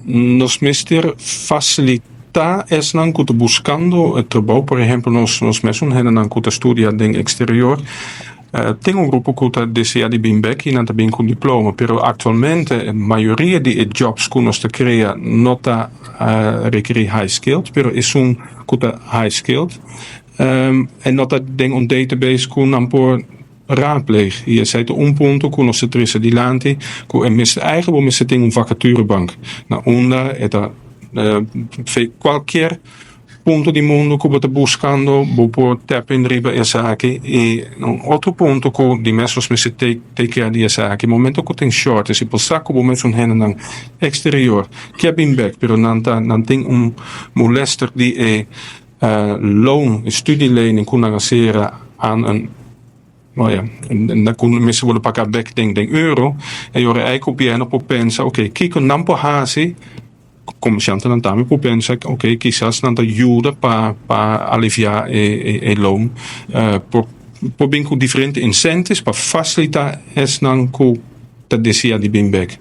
Nos mester fasilitá esnan ku ta buskando trabou. Por ehèmpel, nos mesun hendenan ku ta studia den eksterior, tin un grupo ku ta deseá di bin bèk i nan ta bin ku un diploma, pero aktualmente mayoria di e jobs ku nos ta krea no ta rekerí high skilled, pero esun ku ta high skilled e no ta den un database ku nan por raadpleeg. I esei ta un punto ku nos ta trese dilanti, ku e mester eigenlijk bo mester tin un vacaturebank na unda e ta kualkier punto di mundu ku bo ta buskando bo por tap in riba esaki. I un otro punto ku di mes nos mester take care di esaki, momento ku tin shortage i por sa ku bo mes un hendenan eksterior ke bin bek, pero nan ta nan tin un molester di e loan, studielening ku nan a sera aan een, nou ja, ku mester wòrdu paga bek den euro. E ora ei gobièrnu por pensa, oké, kiko nan por hasi? Komersiantenan tambe por pensa, oké, kisas nan ta yuda pa aliviá e loan. Por bin ku diferente incentives pa fasilitá esnan ku ta deseá di bin bek.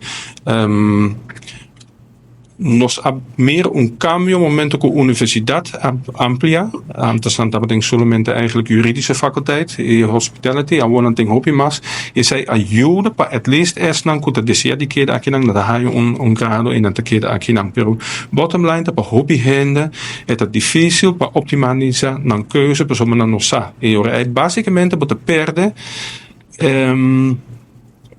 Nos a mira un kambio momento ku universidat a amplia. Antes nan tabatin solamente eigenlijk juridische faculteit i hospitality, awor nan tin hopi mas. Esei a yuda pa at least esnan ku ta deseá di keda akinan, nan ta haña un grado i nan ta keda akinan. Pero bottom line ta, pa hopi hende e ta difísil pa optimalisá nan keuze, pasobra nan no sa. I ora ei básikamente bo ta pèrdè,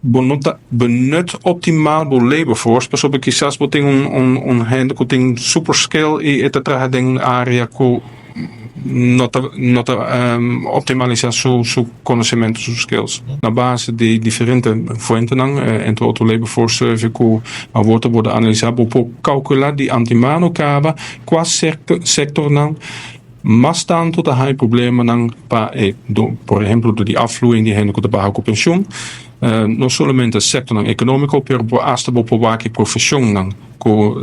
bo no ta benut optimaal bo labor force, pasobra kisas bo tin un hende ku tin super skill i e ta traha den un área ku no ta optimalisá su konosementu, su skills. Na base di diferente fuentenan, entre otro labor force survey ku awor ta wòrdu analisá, bo por kalkulá di antemano kaba kua sektornan mas tantu ta haña problemanan pa, por ehèmpel, di afvloeiing di hende ku ta baha ku penshun. No solamente sektornan ekonómiko, pero por hasta bo por wak e profeshonnan ku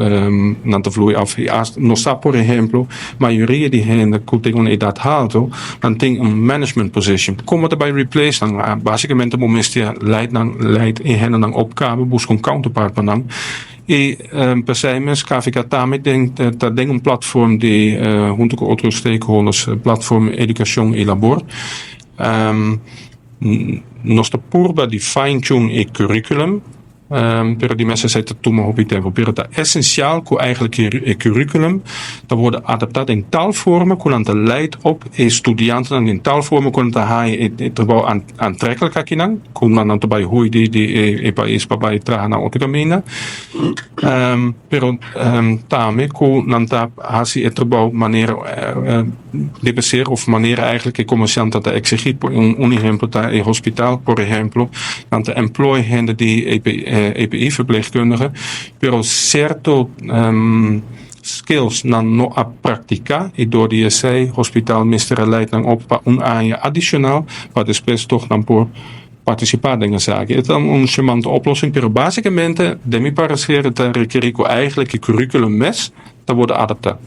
nan ta vloei af. Nos sa, por ehèmpel, mayoria di hende ku tin un edat haltu, nan tin un management position. Kon ta bai replace nan? Básikamente bo mester leid nan, leid e hendenan op kaba, buska un counterpart pa nan. I p'esei mes KVK tambe ta den un platform di, huntu ku otro stakeholders, platform Edukashon i Labor. Nos ta purba di fine tune e curriculum, pero di mes esei ta tuma hopi tempu. Pero ta esensial ku eigenlijk e curriculum ta wòrdu adaptá den tal forma ku nan ta leid op e studiantenan, den tal forma ku nan ta haña e trabou aantrekkelijk akinan, ku nan ta bai hui di e pais pa bai traha na otro kaminda. Pero tambe ku nan ta hasi e trabou manera debe ser òf manera eigenlijk e komersiante ta eksigí. Un ehèmpel ta e hospital, por ehèmpel, nan ta employ hende di EPI, verpleegkundige, pero sierto skills nan no a praktiká i dor di esei hospital mester a leid nan op pa un aña adishonal pa despues toch nan por partisipá den esaki. E ta un charmante oplossing, pero básikamente, den mi pareser, ta rekerí ku eigenlijk e curriculum mes ta wòrdu adaptá.